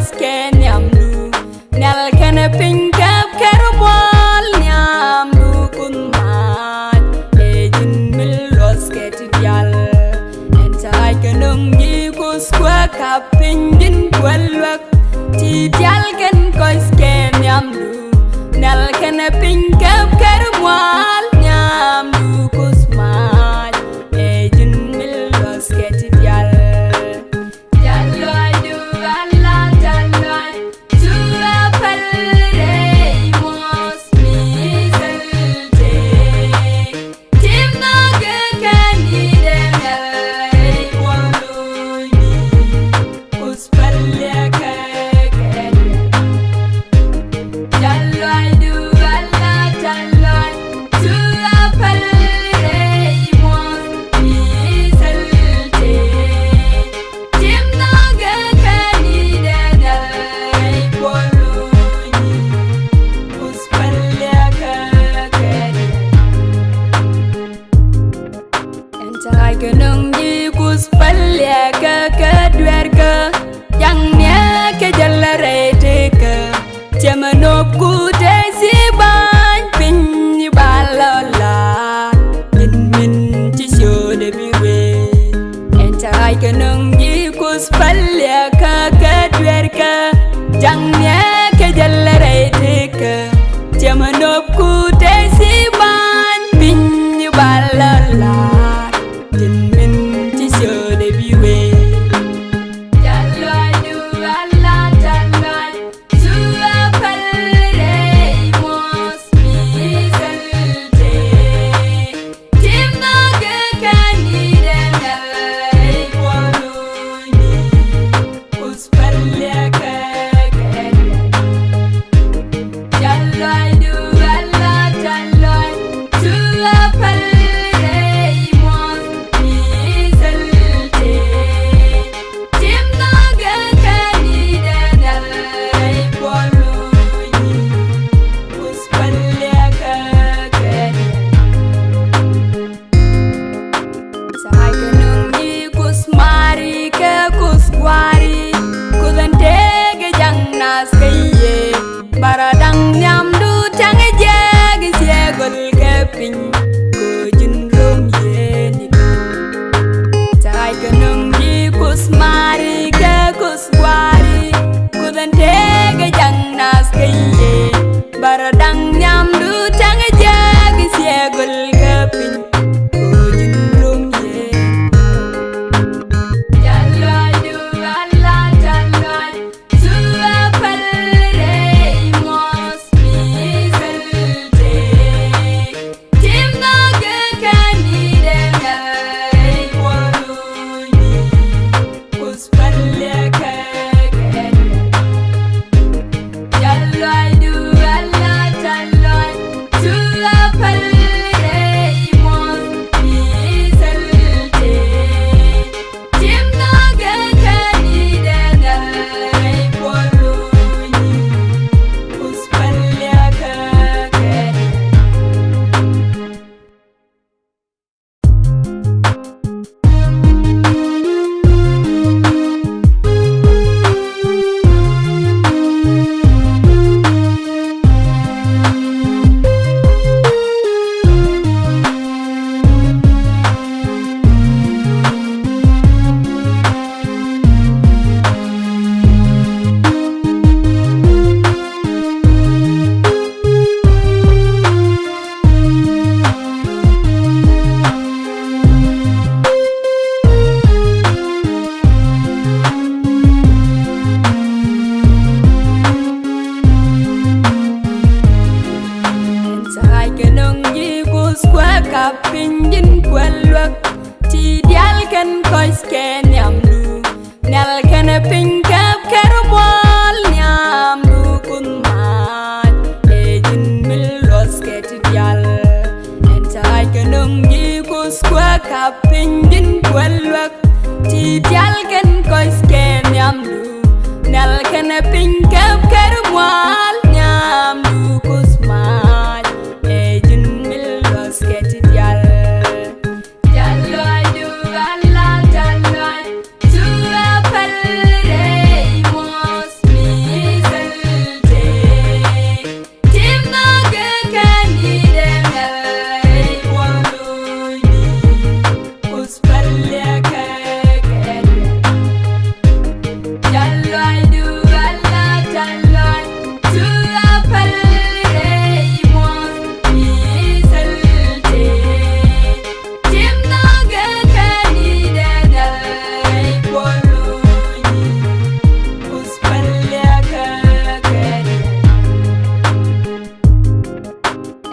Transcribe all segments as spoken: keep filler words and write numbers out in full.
Kɛ nhiamdu nhial kɛnɛ piny kɛp kɛr mual, nhiamdu Kuoth mac ɛ ji̱n mi luɔth kɛ ti diaal. Ɛn ta̱a̱c kɛ nöŋ ji̱ Kuoth kuɛ kap piny ji̱n kuɛ luäk ti diaal kɛn kɔc kɛ nhiamdu. Nhial kɛnɛ piny kɛp kɛr mual, nhiamdu Kuoth mac ɛ ji̱n mi luɔth kɛ ti diaal. Jal lɔcdu ala jal lɔc, cu a päl rɛy muɔth mi thil tëë. Tim nhɔkɛ kɛ ni dee nhial rɛy buɔl luny ni, Kuoth päl yɛ kɛ kɛ. Jal lɔcdu ala jal lɔc, cu a päl rɛy muɔth mi thil tëë. Tim nhɔkɛ kɛ ni dee nhial rɛy buɔl luny ni, Kuoth päl yɛ kɛ kɛ. Ɛn ta̱a̱c kɛ nöŋ ji̱ Kuoth päl yɛ kɛ kɛ dueerkä. Jaŋ niɛ kɛ jäl rɛy tekä. Cɛ mɛ nop ku te si ba̱ny piny ba lɔ la. Ji̱n min ci ciötdɛ bi wee. Ɛn ta̱a̱c kɛ nöŋ ji̱ Kuoth päl yɛ kɛ kɛ dueerkä. Jaŋ niɛ kɛ jäl rɛy tekä. Cɛ mɛ nop ku te si ba̱ny piny ba lɔ la. Ji̱n min ci ciötdɛ bi wee. Jal lɔcdu ala jal lɔc, cu a päl rɛy muɔth mi thil tëë. Tim nhɔkɛ kɛ ni dee nhial rɛy buɔl luny ni, Kuoth päl yɛ kɛ kɛ. Jal lɔcdu ala jal lɔc,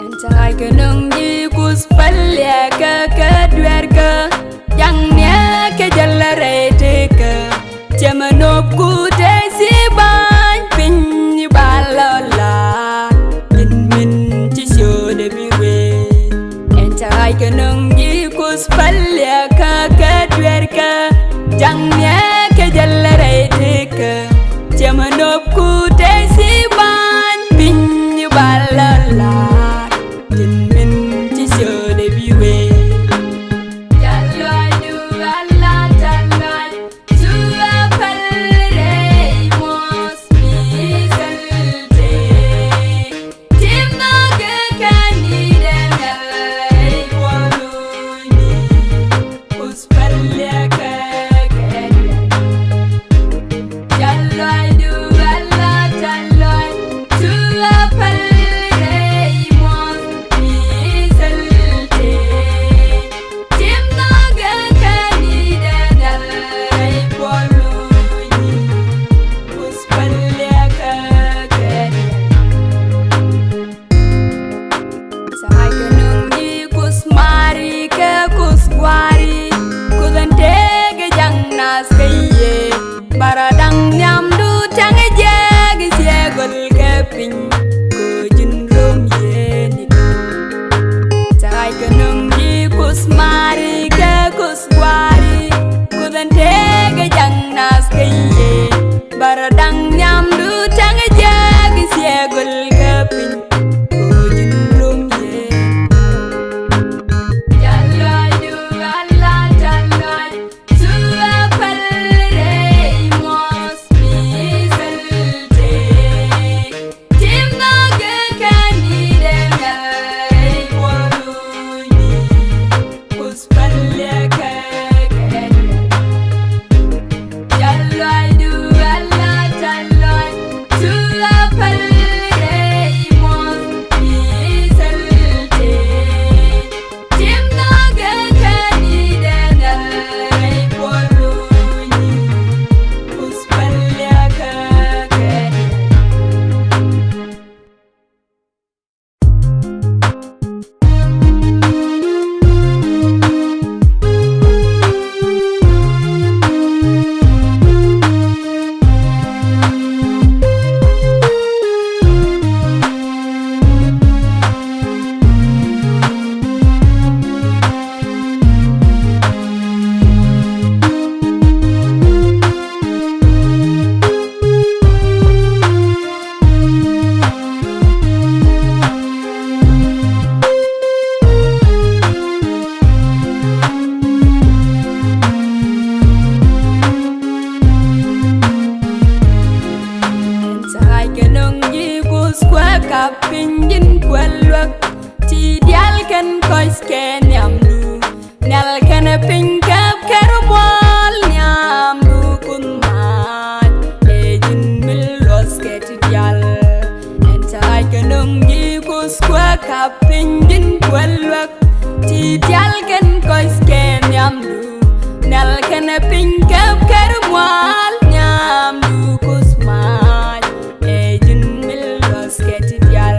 Ɛn ca ɣa̱c kɛ nöŋ ji̱ Kuoth päl liɛɛkä kɛ dueerkä. Ja̱ŋ niɛ kɛ jäl rɛy tekä. Cɛ mɛ nöp ku te si ba̱ny piny ba lɔ la. Min min ci ciötdɛ bi wee. Ɛn ca ɣa̱c kɛ nöŋ ji̱ Kuoth päl liɛɛkä kɛ dueerkä. Ja̱ŋ niɛ kɛ jäl rɛy tekä. Cɛ mɛ nöp ku te si ba̱ny piny ba lɔ la. Min min ci ciötdɛ bi wee. Ca ɣa̱c kɛ nöŋ ji̱ Kuoth mari kɛ Kuoth gua̱ri. Kuoth ɛn tëëkɛ ja̱ŋ nath kä yiëë. Ba rɔ da̱ŋ nhiamdu tɛŋ jɛ kɛ ciɛ göl kɛ piny. Kɛ ji̱n rom yɛn i̱ ca ɣa̱c kɛ nöŋ ji̱ Kuoth mari kɛ Kuoth gua̱ri. Kuoth ɛn tëëkɛ ja̱ŋ nath kä yiëë. Ba rɔ da̱ŋ nhiamdu tɛŋ jɛ kɛ ciɛ göl kɛ piny. Kɛ ji̱n rom yɛn. Ca ɣa̱c kɛ nöŋ ji̱ Kuoth kuɛ kap piny ji̱n kuɛ luäk. Ti diaal kɛn kɔc kɛ nhiamdu. Nhial kɛnɛ piny kɛp kɛr muɔ̱ɔ̱l nhiamdu Kuoth maac. Ɛ ji̱n mi luɔth kɛ ti diaal. Ɛn ca ɣa̱c kɛ nöŋ ji̱ Kuoth kuɛ kap piny ji̱n kuɛ luäk. Ti diaal kɛn kɔc kɛ nhiamdu. Nhial kɛnɛ piny kɛp kɛr muɔ̱ɔ̱l nhiamdu Kuoth maac. Ɛ ji̱n mi luɔth kɛ ti diaal.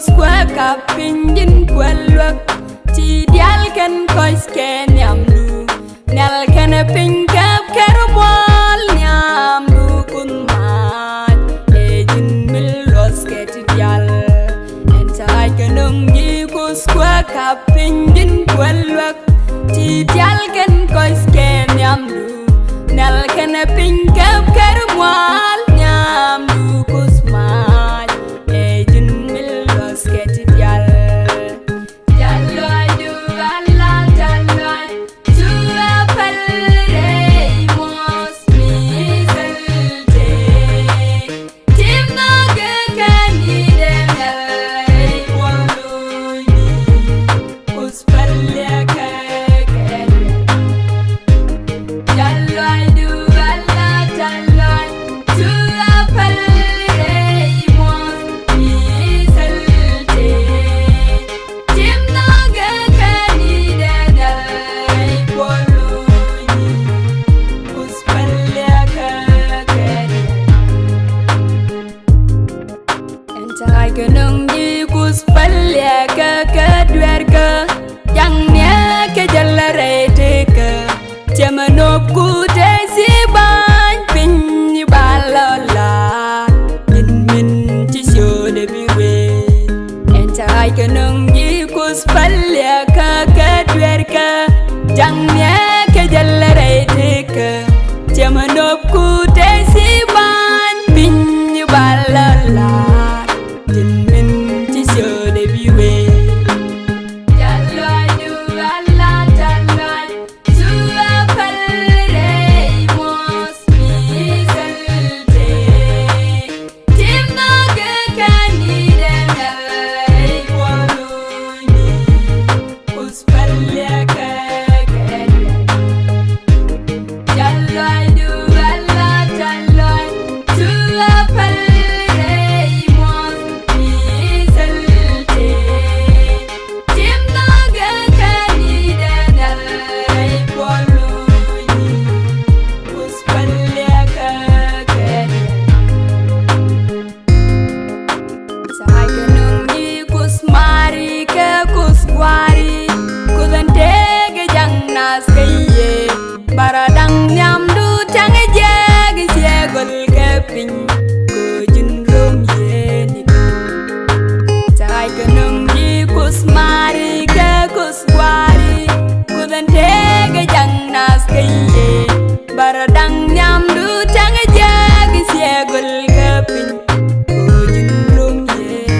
Kuɛ kap piny ji̱n kuɛ luäk, ti diaal kɛn kɔc kɛ nhiamdu. Nhial kɛnɛ piny kɛp kɛr muɔl nhiamdu Kuoth maac. Ɛ ji̱n mi luɔth kɛ ti diaal. Ɛn ta̱a̱c kɛ nöŋ ji̱ Kuoth kuɛ kap piny ji̱n kuɛ luäk, ti diaal kɛn kɔc kɛ nhiamdu. Nhial kɛnɛ piny kɛp kɛr muɔl nhiamdu Kuoth maac. Ɛ ji̱n mi luɔth kɛ ti diaal. Tɛ̈th lɔcdu ala tɛ̈th lɔc, cu a päl rɛy muɔ̱th mi thil tëë. Tim nhɔkɛ kɛ ni dee mɛl rɛy kuɔlu ni, Kuoth päl yɛ kɛ kɛ. Ɛn ta̱a̱c kɛ nöŋ ji̱ Kuoth päl yɛ kɛ kɛ dueerkä, ja̱ŋ niɛ kɛ jäl rɛy tëëkä. Cɛ mɛ nöp ku tëë si ba̱ny piny ba lɔ la, min min ci ciötdɛ bi wee. Ɛn ta̱a̱c kɛ nöŋ ji̱ Kuoth päl yɛ kɛ kɛ dueerkä, ja̱ŋ niɛ kɛ jäl rɛy tëëkä. Cɛ mɛ nöp ku tëë si ba̱ny piny ba lɔ la, min min ci ciötdɛ bi wee. Ta̱a̱c kɛ nöŋ ji̱ Kuoth maari kɛ Kuoth gua̱a̱ri, Kuoth ɛn tëëkɛ ja̱ŋ nath kä yiëë. Bärä da̱ŋ nhiamdu tɛŋ jiɛk ciɛ göl kɛ piny, kɛ ji̱n rom yieeni. Ta̱a̱c kɛ nöŋ ji̱ Kuoth maari kɛ Kuoth gua̱a̱ri, Kuoth ɛn tëëkɛ ja̱ŋ nath kä yiëë. Bärä da̱ŋ nhiamdu tɛŋ jiɛk ciɛ göl kɛ piny, kɛ ji̱n rom yieeni.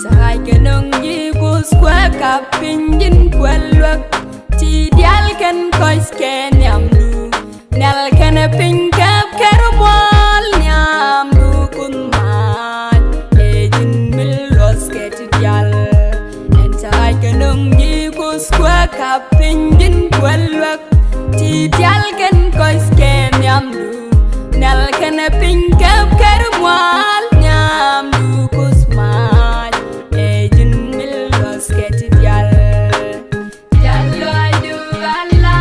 Ta̱a̱c kɛ nöŋ ji̱ Kuoth kuɛ kap piny ji̱n kuɛ luäk, ti diaal kɛn kɔc kɛ nhiamdu. Nhial kɛnɛ piny kɛp kɛr muɔl nhiamdu Kuoth maac, ɛ ji̱n mi luɔth kɛ ti diaal. Ɛn ta̱a̱c kɛ nöŋ ji̱ Kuoth kuɛ kap piny ji̱n kuɛ luäk, ti diaal kɛn kɔc kɛ nhiamdu. Nhial kɛnɛ piny kɛp kɛr muɔl nhiamdu Kuoth maac, ɛ ji̱n mi luɔth kɛ ti diaal. Tɛ̈th lɔcdu ala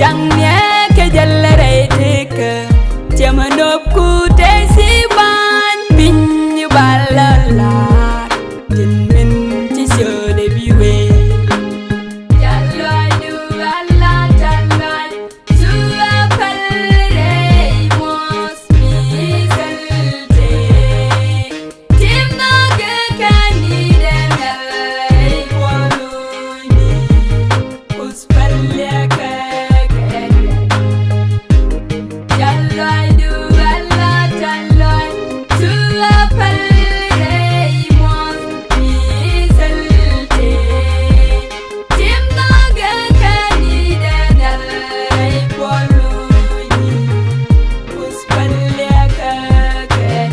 Ja̱ŋ niɛ kɛ jäl rɛy tekä, tiɛmɛ nop ku tɛy si ba̱ny piny ba la la̱r. Tin min ci ciötdɛ bi wee. Ja̱l lɔcdu ala ja̱l lɔc, cu a päl rɛy muɔ̱th mi thil tëë. Tim nhɔkɛ kɛ ni dee mɛl rɛy buɔlu ni. Kus päl liɛkɛ kɛ diɛn. Ja̱l lɔcdu ala ja̱l lɔc, cu a päl rɛy muɔ̱th mi thil tëë. Tim nhɔkɛ kɛ ni dee mɛl rɛy buɔlu ni. Kus päl liɛkɛ kɛ diɛn.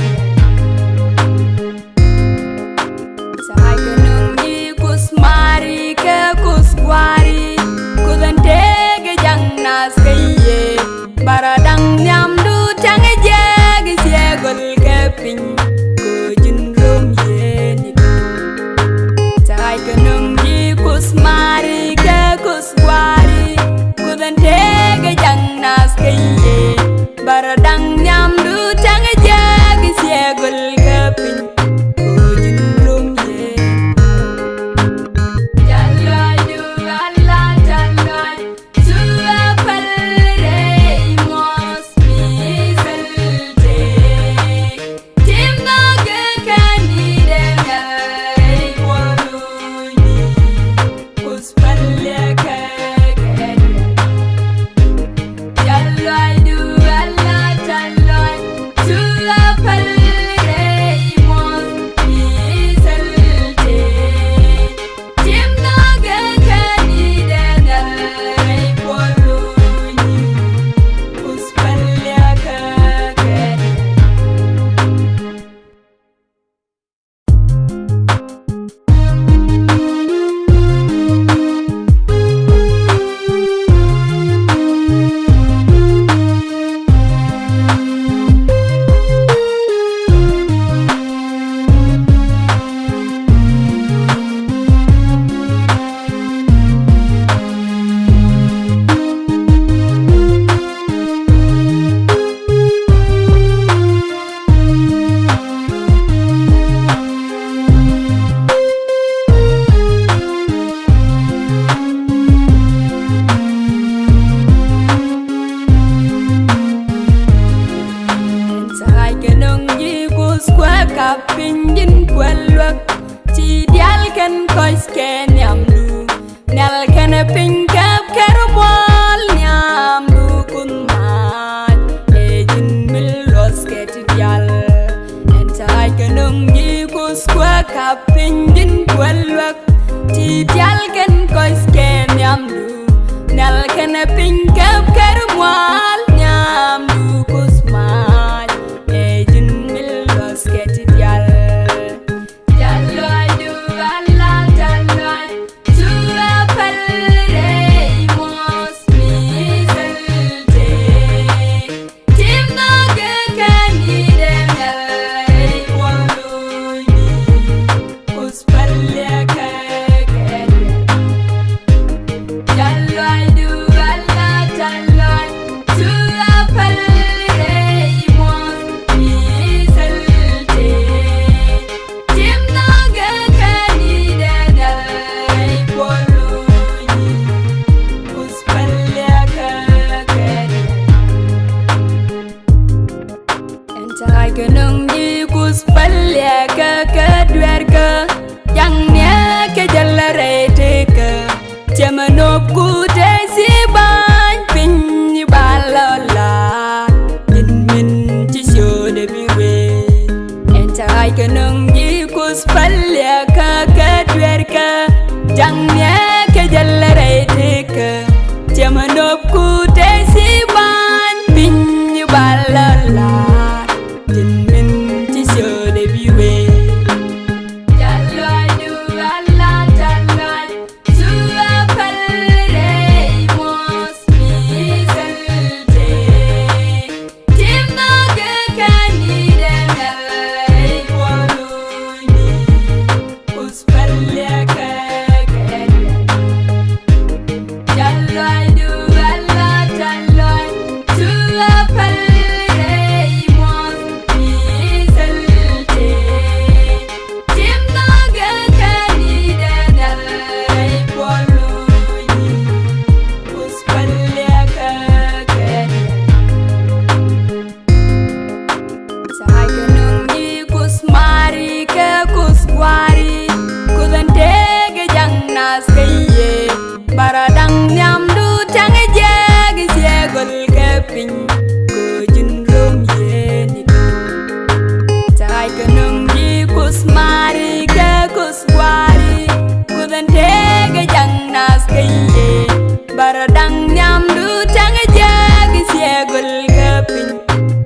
Ta̱a̱ kɛ nöŋ ji̱ kus mari kɛ kus guari, kuth ɛn tëëkɛ ja̱ŋ nath kä yɛ. Bärä da̱ŋ nhiamdu tɛŋ jɛ kɛ ciɛ gɔl kɛ piny, kɛ ji̱n rom yɛ ni. Ta̱a̱ kɛ nöŋ ji̱ kus mari kɛ kus guari, kuth ɛn tëëkɛ ja̱ŋ nath kä yɛ. Bärä da̱ŋ nhiamdu tɛŋ jɛ kɛ ciɛ gɔl kɛ piny, kɛ ji̱n rom yɛ. Ja̱l lɔcdu ala ja̱l lɔc, cu a päl rɛy muɔ̱th mi thil tëë. Tim nhɔkɛ kɛ ni dee mɛl rɛy buɔlu ni. Kus päl liɛkɛ kɛ diɛn. Ja̱l lɔcdu ala ja̱l lɔc, cu a päl rɛy muɔ̱th mi thil tëë. Tim nhɔkɛ kɛ ni dee mɛl rɛy buɔlu ni. Kus päl liɛkɛ kɛ diɛn. Ta̱a̱ kɛ nöŋ ji̱ kus kuɛ kap piny ji̱n kuɛ luäk. Ti diaal kɛn kɔc kɛ nhiamdu. Nhial kɛnɛ piny kɛp kɛ rumuɔl nhiamdu kun mac. Ɛ ji̱n mi luɔth kɛ ti diaal. Ɛn ta̱a̱ kɛ nöŋ ji̱ kus kuɛ kap piny ji̱n kuɛ luäk. Ti diaal kɛn kɔc kɛ nhiamdu. Nhial kɛnɛ piny kɛp kɛ rumuɔl nhiamdu kus mac. Ɛ ji̱n mi luɔth kɛ ti diaal. Ja̱l lɔcdu ala ja̱l lɔc, cu a päl rɛy muɔ̱th mi thil tëë. Tim nhɔkɛ kɛ ni dee mɛl rɛy buɔlu ni. Kus päl liɛkɛ kɛ diɛn. Ja̱l lɔcdu ala ja̱l lɔc, cu a päl rɛy muɔ̱th mi thil tëë. Tim nhɔkɛ kɛ ni dee mɛl rɛy buɔlu ni. Kus päl liɛkɛ kɛ diɛn. Ɛn ta̱a̱ kɛ nöŋ ji̱ kus päl liɛkɛ kɛ dueerkä. Ja̱ŋ niɛ kɛ jäl rɛy tekä. Tiɛmɛ nop ku tɛy si ba̱ny piny ba la la̱r. Ji̱n min ci ciötdɛ bi wee. Ɛn ta̱a̱ kɛ nöŋ ji̱ kus päl liɛkɛ kɛ dueerkä. Ja̱ŋ niɛ kɛ jäl rɛy tekä. Tiɛmɛ nop ku tɛy si ba̱ny piny ba la la̱r. Ji̱n min ci ciötdɛ bi wee. Ja̱l lɔcdu ala ja̱l lɔc, cu a päl rɛy muɔ̱th mi thil tëë. Tim nhɔkɛ kɛ ni dee mɛl rɛy buɔlu ni. Kus päl liɛkɛ kɛ diɛn. Ja̱l lɔcdu ala Nhiamdu tɛŋ jɛ kɛ ciɛ göl kä piny.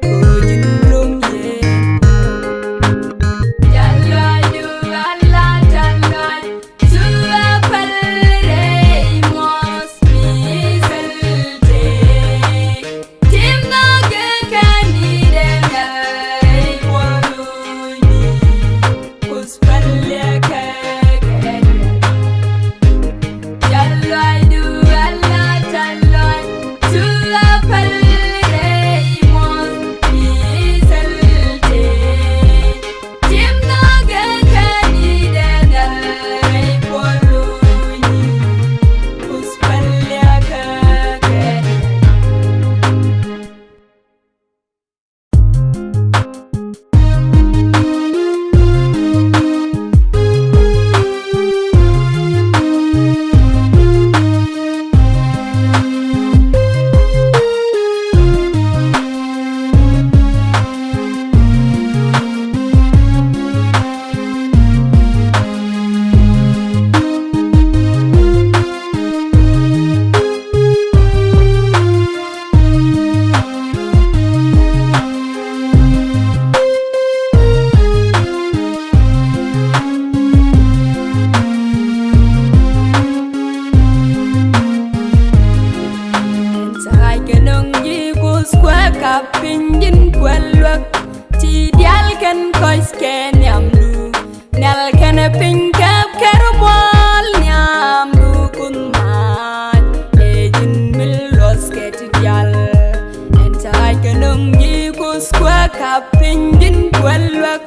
Kɛ ji̱n rom yɛ. Jal lɔcdu ala tɛn lɔc. Cu a päl rɛy muɔ̱th mi thil tëë. Tim nhɔkɛ kɛ ni dee ŋäl rɛy buɔ̱l luny. Kuoth päl yɛ kɛ kɛ. Jal lɔcdu ala tɛn lɔc. Cu a päl rɛy muɔ̱th mi thil tëë. Ta̱a̱ kɛ nöŋ ji̱ Kuoth kuɛ kap piny ji̱n kuɛ luäk. Ti diaal kɛn kɔc kɛ nhiamdu. Nhial kɛnɛ piny kɛp kɛr muɔ̱ɔ̱l nhiamdu Kuoth mac. Ɛ ji̱n mi luɔth kɛ ti diaal. Ɛn ta̱a̱ kɛ nöŋ ji̱ Kuoth kuɛ kap piny ji̱n kuɛ luäk.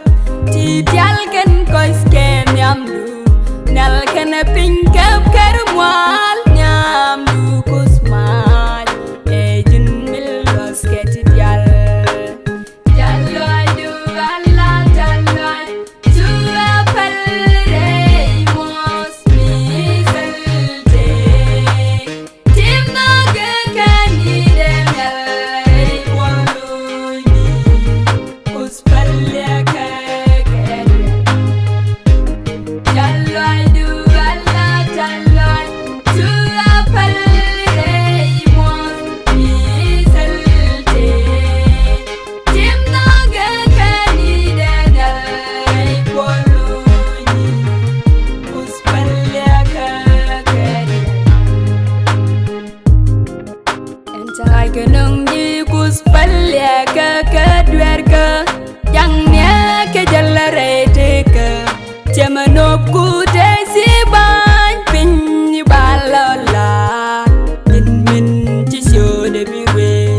Ti diaal kɛn kɔc kɛ nhiamdu. Nhial kɛnɛ piny kɛp kɛr muɔ̱ɔ̱l nhiamdu Kuoth mac. Ɛ ji̱n mi luɔth kɛ ti diaal. Jal lɔcdu ala tɛn lɔc. Cu a päl rɛy muɔ̱th mi thil tëë. Tim nhɔkɛ kɛ ni dee ŋäl rɛy buɔ̱l luny. Kuoth päl yɛ kɛ kɛ. Jal lɔcdu ala tɛn lɔc. Cu a päl rɛy muɔ̱th mi thil tëë. Tim nhɔkɛ kɛ ni dee ŋäl rɛy buɔ̱l luny. Kuoth päl yɛ kɛ kɛ. Ɛn ta̱a̱ kɛ nöŋ ji̱ Kuoth päl yɛ kɛ kɛ dueerkä. Ja̱ŋ niɛ kɛ jäl rɛy tekä. Cɛ mɛ nop ku te si ba̱ny piny ba lɔ la. Ji̱n min ci ciötdɛ bi wee.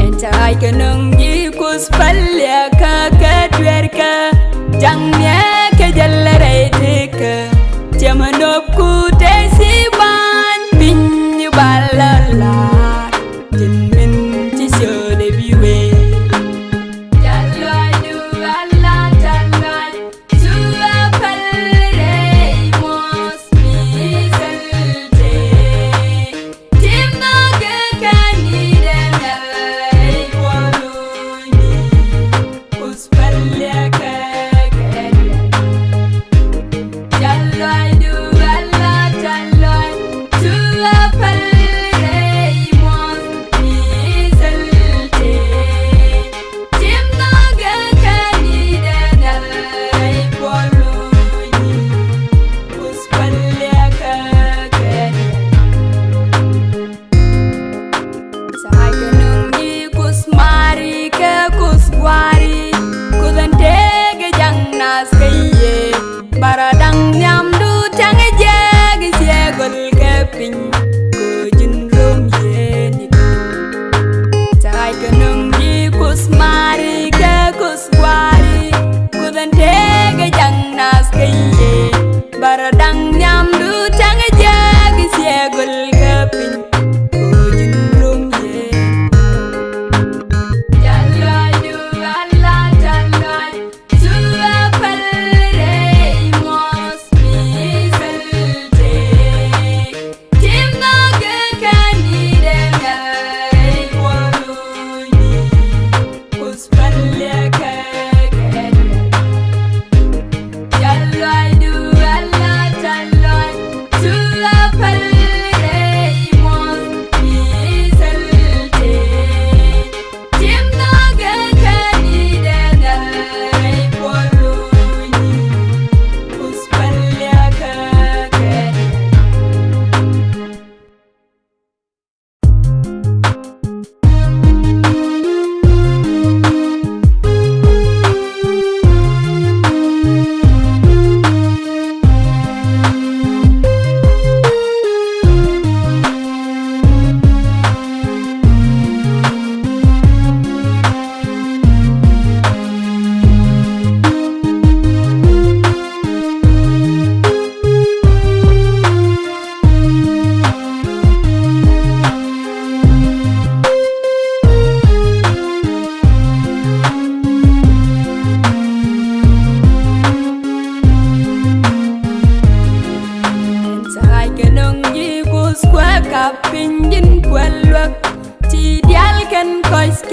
Ɛn ta̱a̱ kɛ nöŋ ji̱ Kuoth päl yɛ kɛ kɛ dueerkä. Ja̱ŋ niɛ kɛ jäl rɛy tekä. Cɛ mɛ nop ku te si ba̱ny piny ba lɔ la. Ji̱n min ci ciötdɛ bi wee. Jal lɔcdu ala tɛn lɔc. Cu a päl rɛy muɔ̱th mi thil tëë. Tim nhɔkɛ kɛ ni dee ŋäl rɛy buɔ̱l luny. Kuoth päl yɛ kɛ kɛ. Jal lɔcdu ala tɛn lɔc. Cu a päl rɛy muɔ̱th mi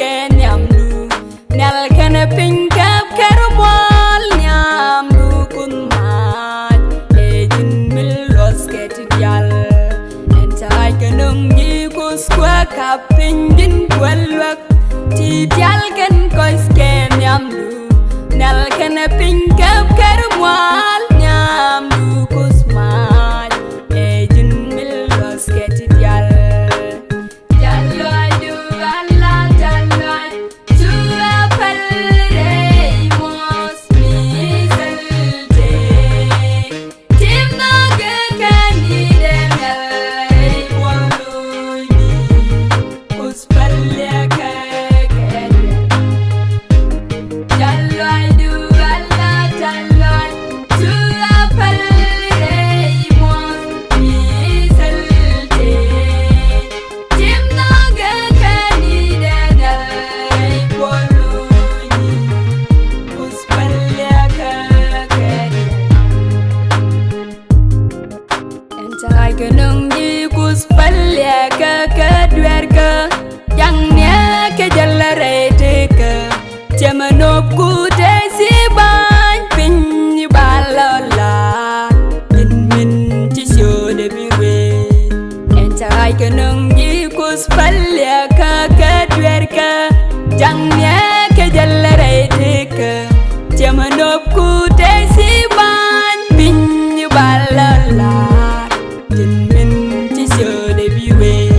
kɛ nhiamdu. Nhial kɛnɛ piny kɛp kɛr muɔ̱ɔ̱l nhiamdu Kuoth mac. Ɛ ji̱n mi luɔth kɛ ti diaal. Ɛn ta̱a̱c kɛ nöŋ ji̱ Kuoth kuɛ kap piny ji̱n kuɛ luäk. Ti diaal kɛn kɔc kɛ nhiamdu. Nhial kɛnɛ piny kɛp kɛr muɔ̱ɔ̱l nhiamdu Kuoth mac. Ɛ ji̱n mi luɔth kɛ ti diaal. Ɛn ta̱a̱c kɛ nöŋ ji̱ Kuoth päl liɛɛkä kɛ dueerkä. Ja̱ŋniɛ kɛ jäl rɛy tekä. Cɛ mɛ nöp ku te si ba̱ny piny ba lɔ la. Ji̱n min ci ciötdɛ bi wee. Ɛn ta̱a̱c kɛ nöŋ ji̱ Kuoth päl liɛɛkä kɛ dueerkä. Ja̱ŋniɛ kɛ jäl rɛy tekä. Cɛ mɛ nöp ku te si ba̱ny piny ba lɔ la. Ji̱n min ci ciötdɛ bi wee.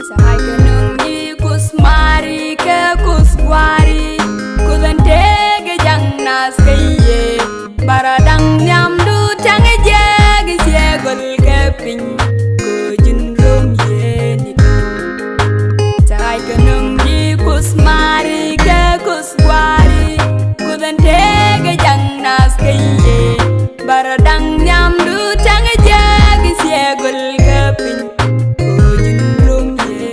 Ta̱a̱c kɛ nöŋ ji̱ Kuoth mari kɛ Kuoth gua̱ri. Kuoth ɛn tëëkɛ ja̱ŋ nath kä yɛ. Bärä da̱ŋ nhiamdu tɛŋ jɛ kɛ ciɛ göl kɛ piny. Kɛ ji̱n rom yɛ ni. Ta̱a̱c kɛ nöŋ ji̱ Kuoth mari kɛ Kuoth gua̱ri. Kuoth ɛn tëëkɛ ja̱ŋ nath kä yɛ. Bärä da̱ŋ nhiamdu tɛŋ jɛ kɛ ciɛ göl kɛ piny. Kɛ ji̱n rom yɛ.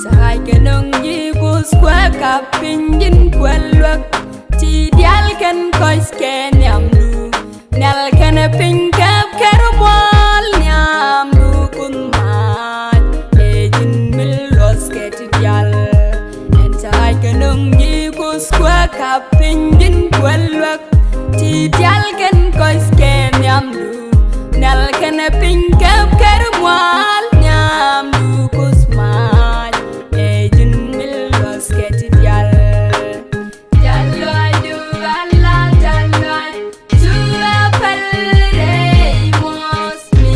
Ta̱a̱c kɛ nöŋ ji̱ Kuoth kuɛ kap piny ji̱n kuɛ luäk. Ti diaal kɛn kɔc kɛ nhiamdu. Nhial kɛnɛ piny kɛp kɛr muɔ̱ɔ̱l nhiamdu Kuoth mac. Ɛ ji̱n mi luɔth kɛ ti diaal. Ɛn ta̱a̱c kɛ nöŋ ji̱ Kuoth kuɛ kap piny ji̱n kuɛ luäk. Ti diaal kɛn kɔc kɛ nhiamdu. Nhial kɛnɛ piny kɛp kɛr muɔ̱ɔ̱l nhiamdu Kuoth mac. Ɛ ji̱n mi luɔth kɛ ti diaal. Jal luac du ala jal luac. Tura pal rɛy muɔth mi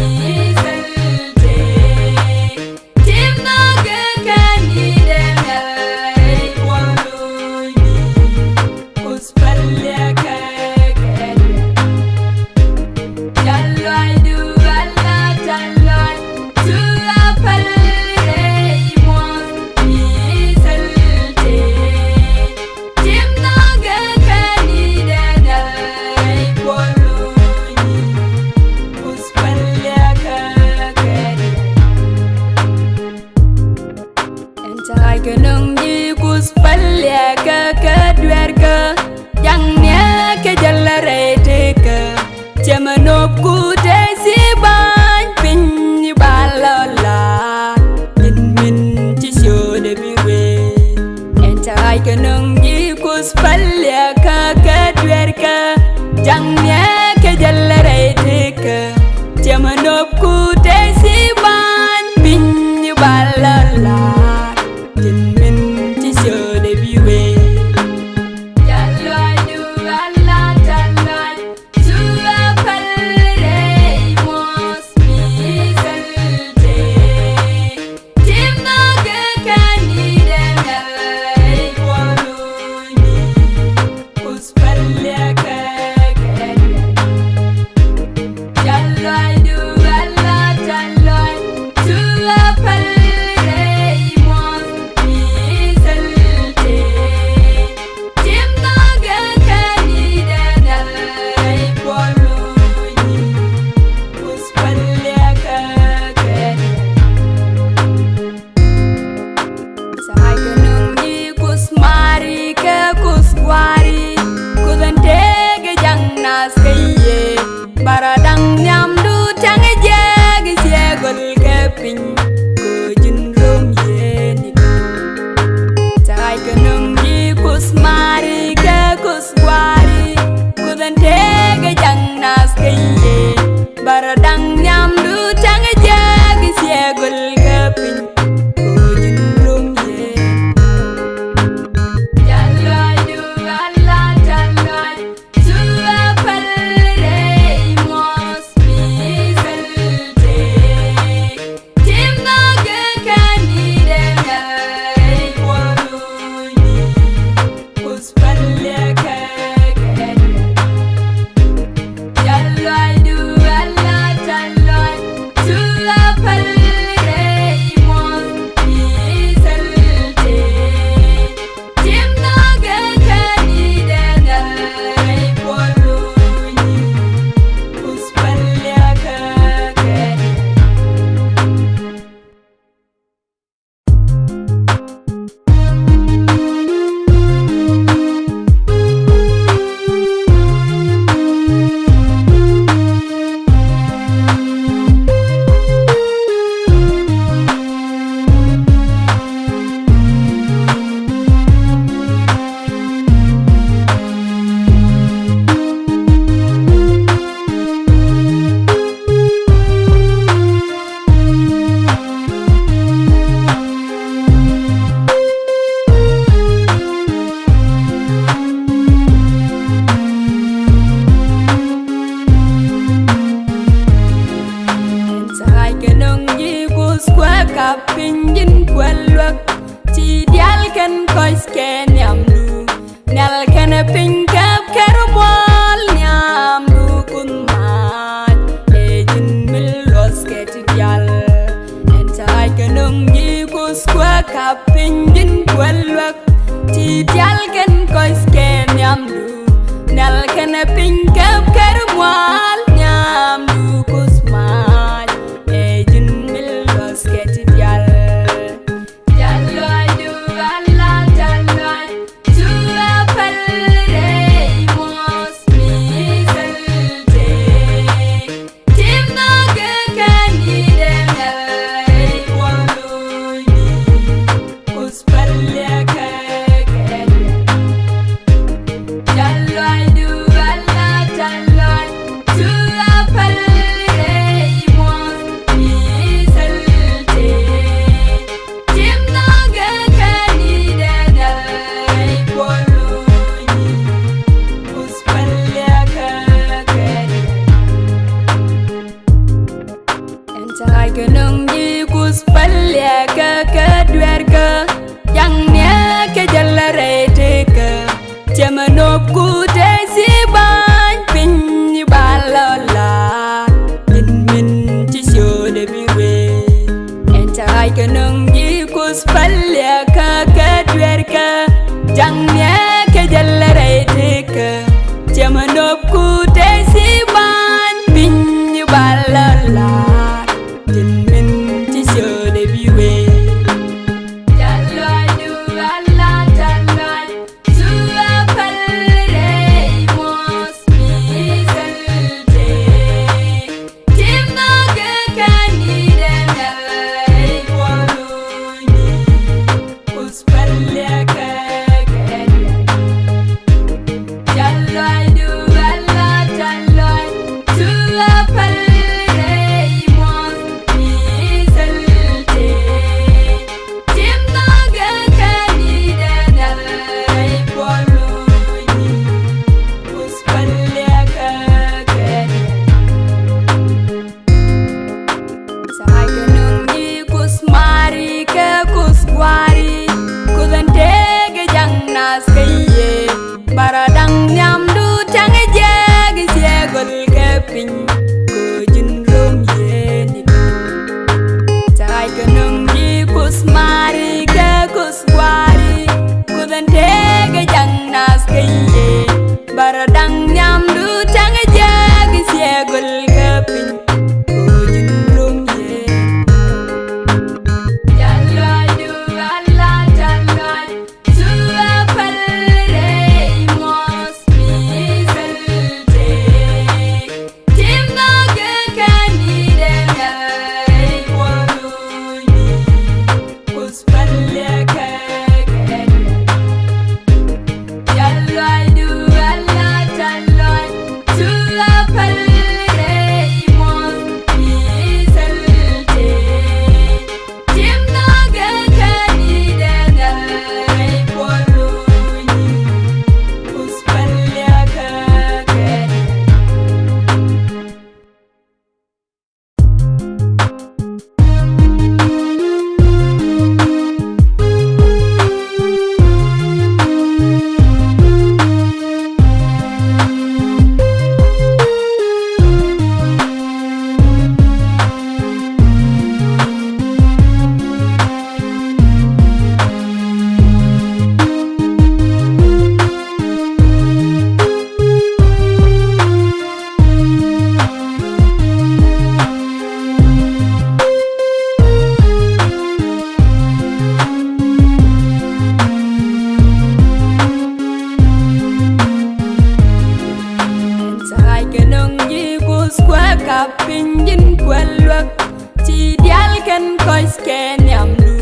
Piny ji̱n kuɛ luäk ti diaal kɛn kɔc kɛ nhiamdu. Nhial kɛnɛ piny kɛp kɛr muɔl nhiamdu Kuoth mac. Ɛ ji̱n mi luɔth kɛ ti diaal. Ɛn ta̱a̱c kɛ nöŋ ji̱ Kuoth kuɛ kap piny ji̱n kuɛ luäk ti diaal kɛn kɔc kɛ nhiamdu. Nhial kɛnɛ piny kɛp kɛr muɔl nhiamdu Kuoth mac. Ɛ ji̱n mi luɔth kɛ ti diaal. Jal lɔcdu ala jal lɔc, tu a päl rɛy muɔth mi thil tëë. Tim nhɔkɛ kɛ ni dee nhial rɛy buɔl luny ni, Kuoth päl yɛ kɛ kɛ diɛn. Jal lɔcdu ala jal lɔc, tu a päl rɛy muɔth mi thil tëë. Tim nhɔkɛ kɛ ni dee nhial rɛy buɔl luny ni, Kuoth päl yɛ kɛ kɛ diɛn. Ɛn ta̱a̱c kɛ nöŋ ji̱ Kuoth päl yɛ kɛ kɛ dueerkä. Jaŋniɛ kɛ jäl rɛy tëëkä. Cɛ mɛ nöp ku tëë si ba̱ny piny ba lɔ la̱r. Ji̱n min ci ciötdɛ bi wee. Ɛn ta̱a̱c kɛ nöŋ ji̱ Kuoth päl yɛ kɛ kɛ dueerkä. Jaŋniɛ kɛ jäl rɛy tëëkä. Cɛ mɛ nöp ku tëë si ba̱ny piny ba lɔ la̱r. Ji̱n min ci ciötdɛ bi wee. Jal lɔcdu ala jal lɔc, tu a päl rɛy muɔth mi thil tëë. Tim nhɔkɛ kɛ ni dee nhial rɛy buɔl luny ni, Kuoth päl yɛ kɛ kɛ diɛn. Jal lɔcdu ala jal lɔc, tu a päl rɛy muɔth mi thil tëë. Tim nhɔkɛ kɛ ni dee nhial rɛy buɔl luny ni, Kuoth päl yɛ kɛ kɛ diɛn. Ta̱a̱c kɛ nöŋ ji̱ Kuoth mari kɛ Kuoth gua̱ri. Kuoth ɛn tëëkɛ ja̱ŋ nath kä yɛ. Bara da̱ŋ nhiamdu tɛŋ jɛ kɛ thiɛ göl kɛ piny. Kɛ ji̱n ro̱ŋ yɛ ni. Ta̱a̱c kɛ nöŋ ji̱ Kuoth mari kɛ Kuoth gua̱ri. Kuoth ɛn tëëkɛ ja̱ŋ nath kä yɛ. Bara da̱ŋ nhiamdu tɛŋ jɛ kɛ thiɛ göl kɛ piny. Kɛ ji̱n ro̱ŋ yɛ. Jal lɔcdu ala jal lɔc, tu a päl rɛy muɔth mi thil tëë. Tim nhɔkɛ kɛ ni dee nhial rɛy buɔl luny ni, Kuoth päl yɛ kɛ kɛ diɛn. Jal lɔcdu ala jal lɔc, tu a päl rɛy muɔth mi thil tëë. Tim nhɔkɛ kɛ ni dee nhial rɛy buɔl luny ni, Kuoth päl yɛ kɛ kɛ diɛn. Ta̱a̱c kɛ nöŋ ji̱ Kuoth kuɛ kap piny ji̱n kuɛ luäk. Ti diaal kɛn kɔc kɛ nhiamdu.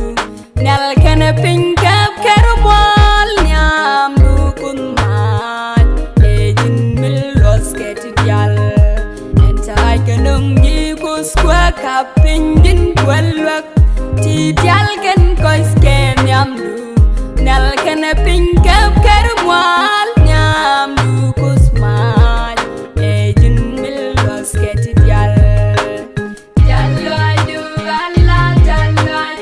Nhial kɛnɛ piny kɛp kɛr muɔl nhiamdu Kuoth mac. Ɛ ji̱n mi luɔth kɛ ti diaal. Ɛn ta̱a̱c kɛ nöŋ ji̱ Kuoth kuɛ kap piny ji̱n kuɛ luäk. Ti diaal kɛn kɔc kɛ nhiamdu. Nhial kɛnɛ piny kɛp kɛr muɔl nhiamdu Kuoth mac. Ɛ ji̱n mi luɔth kɛ ti diaal. Jal lɔcdu ala jal lɔc,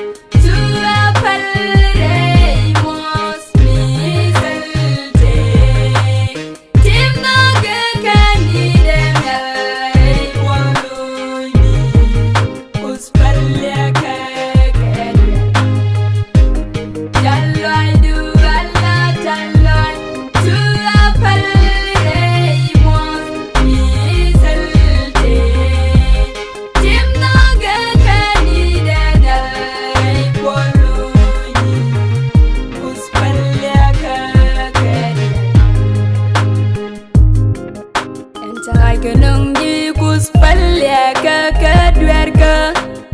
Kɛ nöŋ ji̱ Kuoth päl liɛkä kɛ dueerkä,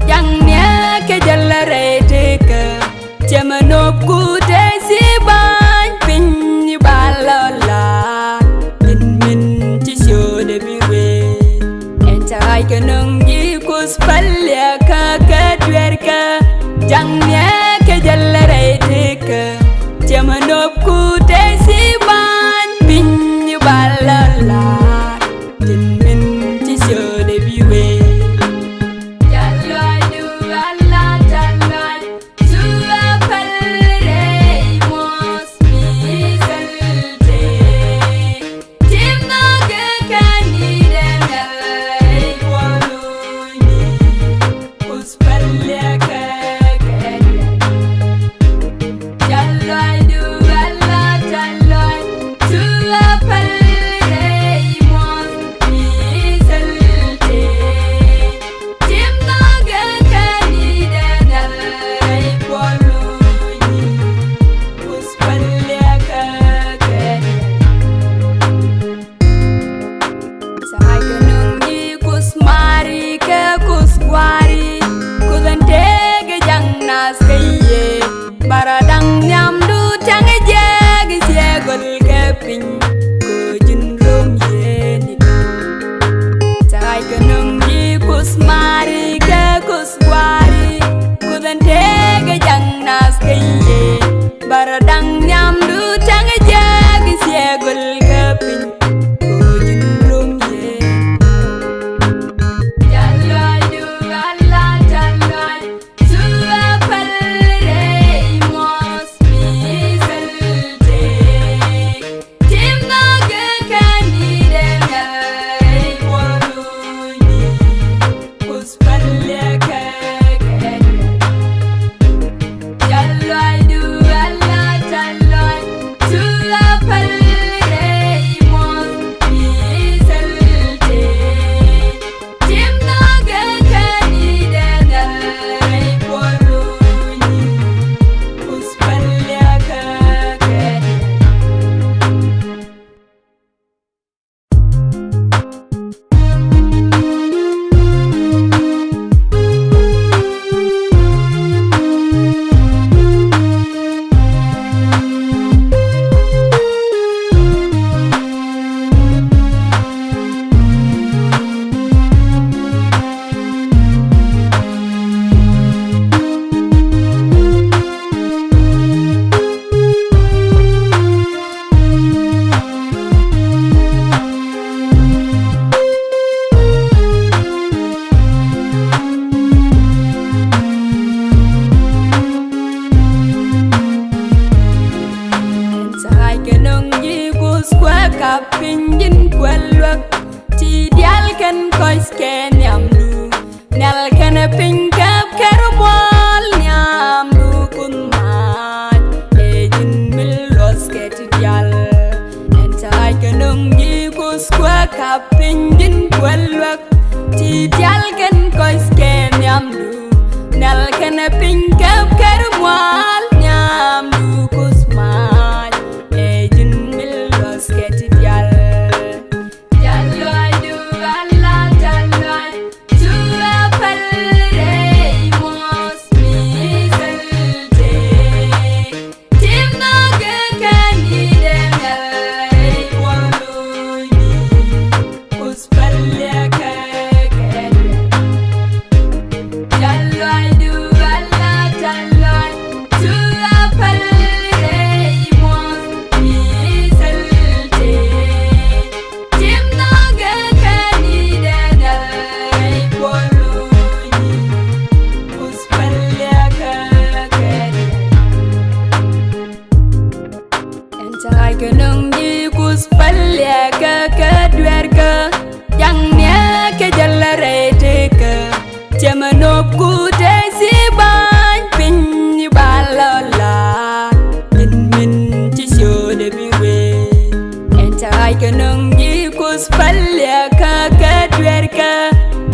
jaŋniɛ kɛ jäl rɛy tekä. Cɛ mɛ nöp ku te si ba̱ny piny ba lɔ la. Min min ci ciötdɛ bi wee. Ɛn ca ɣac kɛ nöŋ ji̱ Kuoth päl liɛkä kɛ dueerkä, jaŋniɛ kɛ jäl rɛy tekä. Cɛ mɛ nöp ku te si ba̱ny piny ba lɔ la. Tin min ci ciötdɛ bi wee. Ca ɣac kɛ nöŋ ji̱ Kuoth mari kɛ Kuoth gua̱ri, Kuoth ɛn tëëkɛ ja̱ŋ nath kä yiëë. Bärä da̱ŋ nhiamdu tɛŋ jɛ kɛ ciɛ gɔl kɛ piny, kɛ ji̱n rom yɛn i̱. Ca ɣac kɛ nöŋ ji̱ Kuoth mari kɛ Kuoth gua̱ri, Kuoth ɛn tëëkɛ ja̱ŋ nath kä yiëë. Bärä da̱ŋ nhiamdu tɛŋ jɛ kɛ ciɛ gɔl kɛ piny, kɛ ji̱n rom yɛn. Ca ɣac kɛ nöŋ ji̱ Kuoth kuɛ kap piny ji̱n kuɛ luäk. Ti diaal kɛn kɔc kɛ nhiamdu. Nhial kɛnɛ piny käp kɛ rɔ muɔ̱ɔ̱l nhiamdu Kuoth mac. Ɛ ji̱n mi luɔth kɛ ti diaal. Ɛn ca ɣac kɛ nöŋ ji̱ Kuoth kuɛ kap piny ji̱n kuɛ luäk. Ti diaal kɛn kɔc kɛ nhiamdu. Nhial kɛnɛ piny käp kɛ rɔ muɔ̱ɔ̱l nhiamdu Kuoth mac. Ɛ ji̱n mi luɔth kɛ ti diaal. Ɛn ca ɣac kɛ nöŋ ji̱ Kuoth päl liɛkä kɛ dueerkä, jaŋniɛ kɛ jäl rɛy tekä. Cɛ mɛ nöp ku te si ba̱ny piny ba lɔ la. Min min ci ciötdɛ bi wee. Ɛn ca ɣac kɛ nöŋ ji̱ Kuoth päl liɛkä kɛ dueerkä,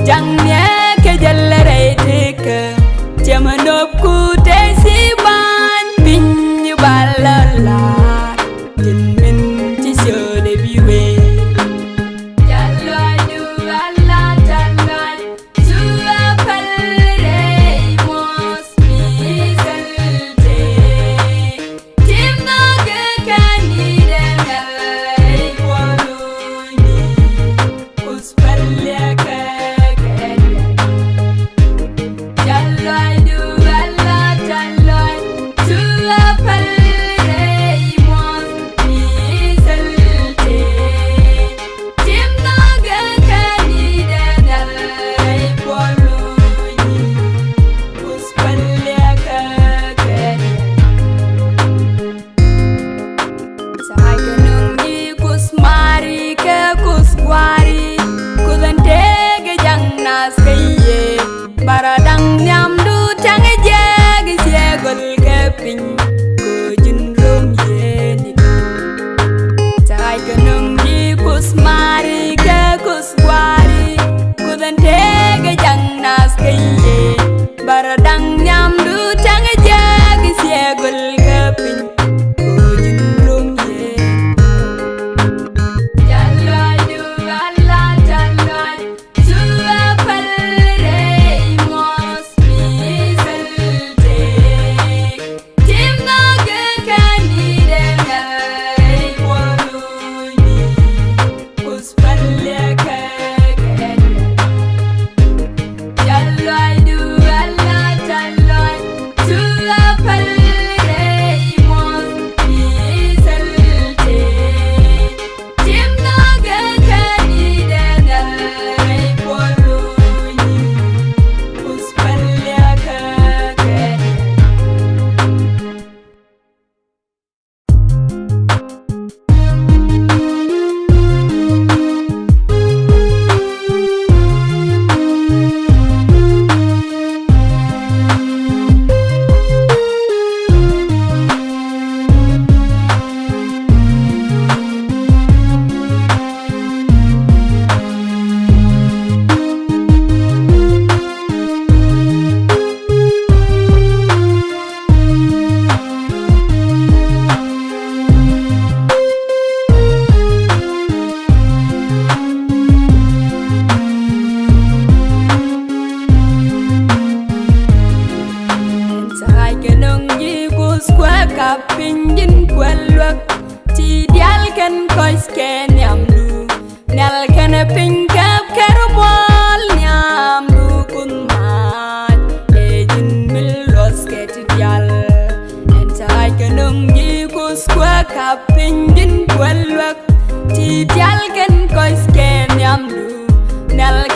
jaŋniɛ kɛ jäl rɛy tekä. Cɛ mɛ nöp ku te si ba̱ny piny ba lɔ la. Min min ci ciötdɛ bi wee.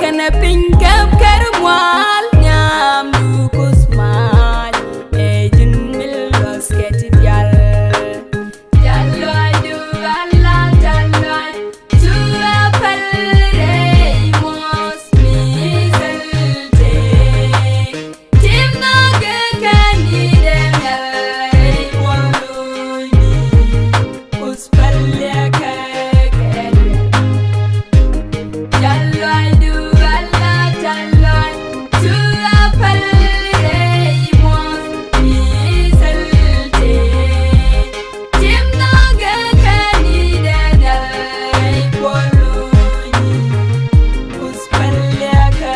Kɛnɛ piny kɛp kɛr mual nyam du kus mac. Ɛ ji̱n mi luɔth kɛ ti dial. Jal lɔcdu ala jal lɔc. Tura pɛl rɛy muɔth mi thil tëë. Tim nhɔkɛ kɛ ni dee ŋɛl rɛy buɔl luny. Kus päl liɛkɛ kɛ duel. Jal lɔcdu ala jal lɔc. Tura päl rɛy muɔth mi thil tëë. Tim nhɔkɛ kɛ ni dee ŋɛl rɛy buɔl luny. Kus päl liɛkɛ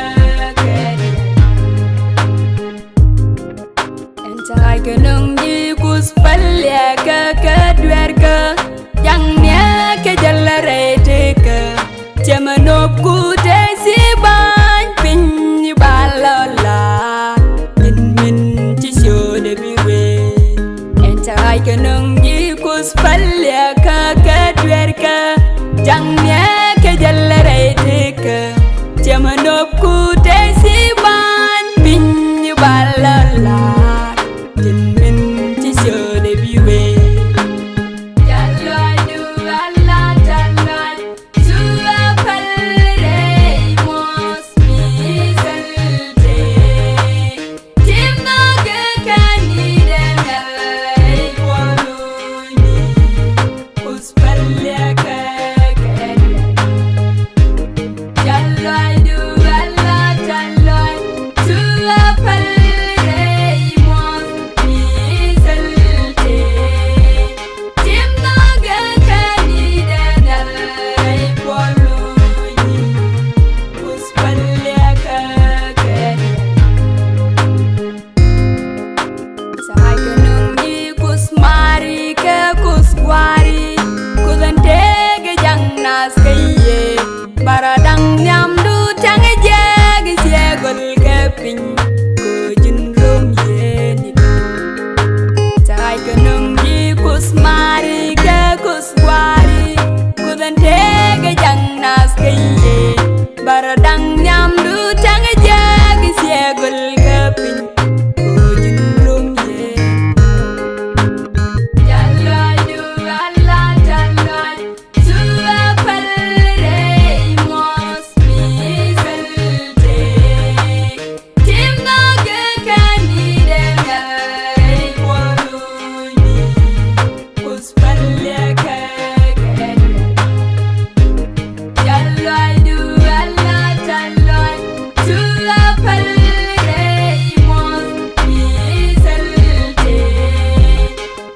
kɛ duel. Ɛn ta̱a̱ kɛ nöŋ ji̱ kus päl liɛkɛ kɛ dueerkä. Jaŋ niɛ kɛ jäl rɛy tekä. Cɛ mɛ nop ku te si ba̱ny piny ba lɔ la. Min min ci ciötdɛ bi wee. Ɛn ta̱a̱ kɛ nöŋ ji̱ kus päl liɛkɛ kɛ dueerkä. Jaŋ niɛ kɛ jäl rɛy tekä. Cɛ mɛ nop ku te si ba̱ny piny ba lɔ la. Min min ci ciötdɛ bi wee. Jal lɔcdu ala jal lɔc. Tura päl rɛy muɔth mi thil tëë. Tim nhɔkɛ kɛ ni dee ŋɛl rɛy buɔl luny. Kus päl liɛkɛ kɛ duel. Jal lɔcdu ala jal lɔc. Tura päl rɛy muɔth mi thil tëë. Tim nhɔkɛ kɛ ni dee ŋɛl rɛy buɔl luny. Kus päl liɛkɛ kɛ duel. Ta̱a̱ kɛ nöŋ ji̱ kus mari kɛ kus gua̱ri. Kuth ɛn tëëkɛ jaŋ nath kä yiëë. Bara da̱ŋ nhiamdu tɛŋ jɛ kɛ ciɛ gɔl kɛ piny. Kɛ ji̱n rom yɛ ni. Ta̱a̱ kɛ nöŋ ji̱ kus mari kɛ kus gua̱ri. Kuth ɛn tëëkɛ jaŋ nath kä yiëë. Bara da̱ŋ nhiamdu tɛŋ jɛ kɛ ciɛ gɔl kɛ piny. Kɛ ji̱n rom yɛ. Jal lɔcdu ala jal lɔc. Tura päl rɛy muɔth mi thil tëë. Tim nhɔkɛ kɛ ni dee ŋɛl rɛy buɔl luny. Kus päl liɛkɛ kɛ duel. Jal lɔcdu ala jal lɔc. Tura päl rɛy muɔth mi thil tëë.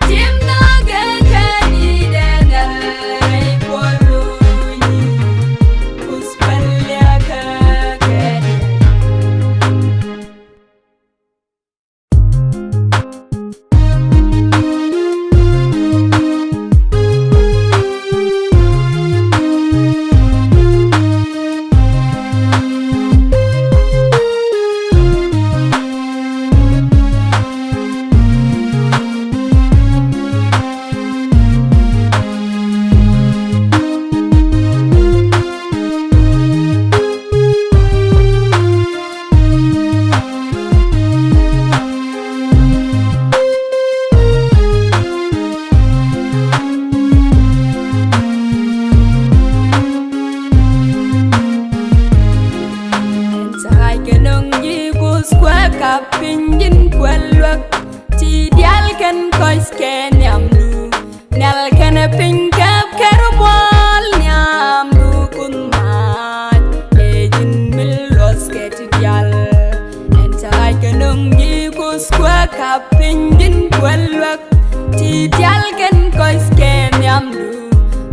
Tim nhɔkɛ kɛ ni dee ŋɛl rɛy buɔl luny. Kus päl liɛkɛ kɛ duel. Ta̱a̱ kɛ nöŋ ji̱ kus kuɛ kap piny ji̱n kuɛ luäk. Ti diaal kɛn kɔc kɛ nhiamdu. Nhial kɛnɛ piny kɛp kɛr muɔl nhiamdu kun mac. Ɛ ji̱n mi luɔth kɛ ti diaal. Ɛn ta̱a̱ kɛ nöŋ ji̱ kus kuɛ kap piny ji̱n kuɛ luäk. Ti diaal kɛn kɔc kɛ nhiamdu.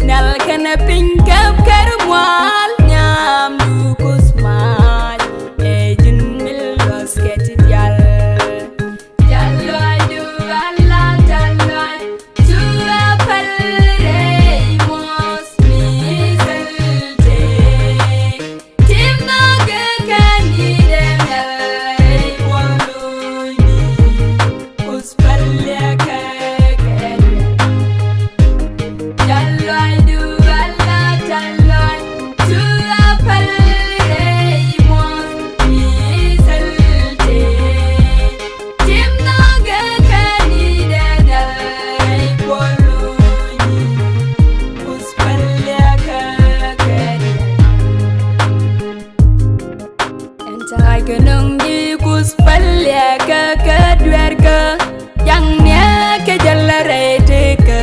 Nhial kɛnɛ piny kɛp kɛr muɔl nhiamdu kus mac. Ɛ ji̱n mi luɔth kɛ ti diaal. Jal lɔcdu ala jal lɔc. Tura päl rɛy muɔth mi thil tëë. Tim nhɔkɛ kɛ ni dee ŋɛl rɛy buɔl luny. Kus päl liɛkɛ kɛ duel. Jal lɔcdu ala jal lɔc. Tura päl rɛy Kɛ nöŋ ji̱ Kuoth päl liɛɛkä kɛ dueerkä, jaŋniɛ kɛ jäl rɛy tëëkä.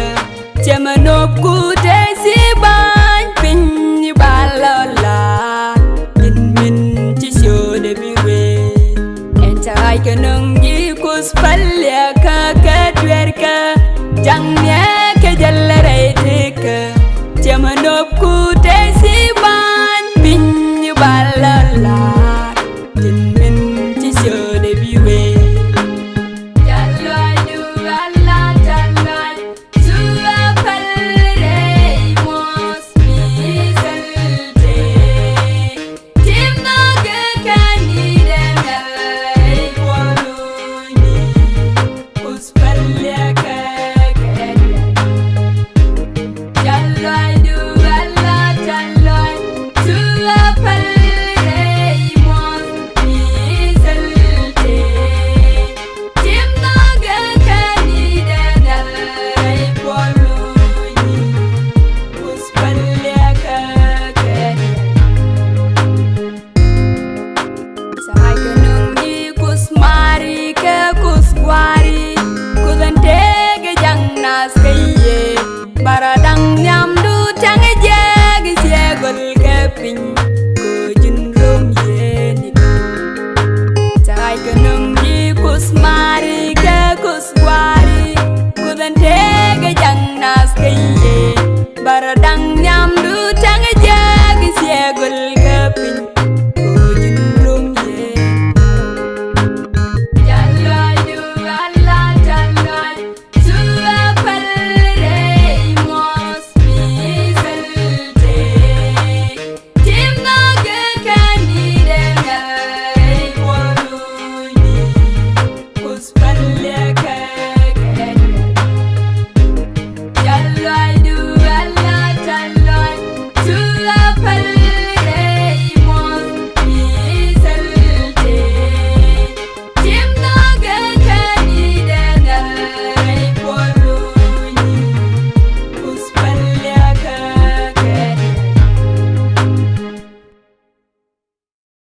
Cɛ mɛ nöp ku tëë si ba̱ny piny ba lɔ la. Ji̱n min ci ciötdɛ bi wee. Ɛn ca ɣac kɛ nöŋ ji̱ Kuoth päl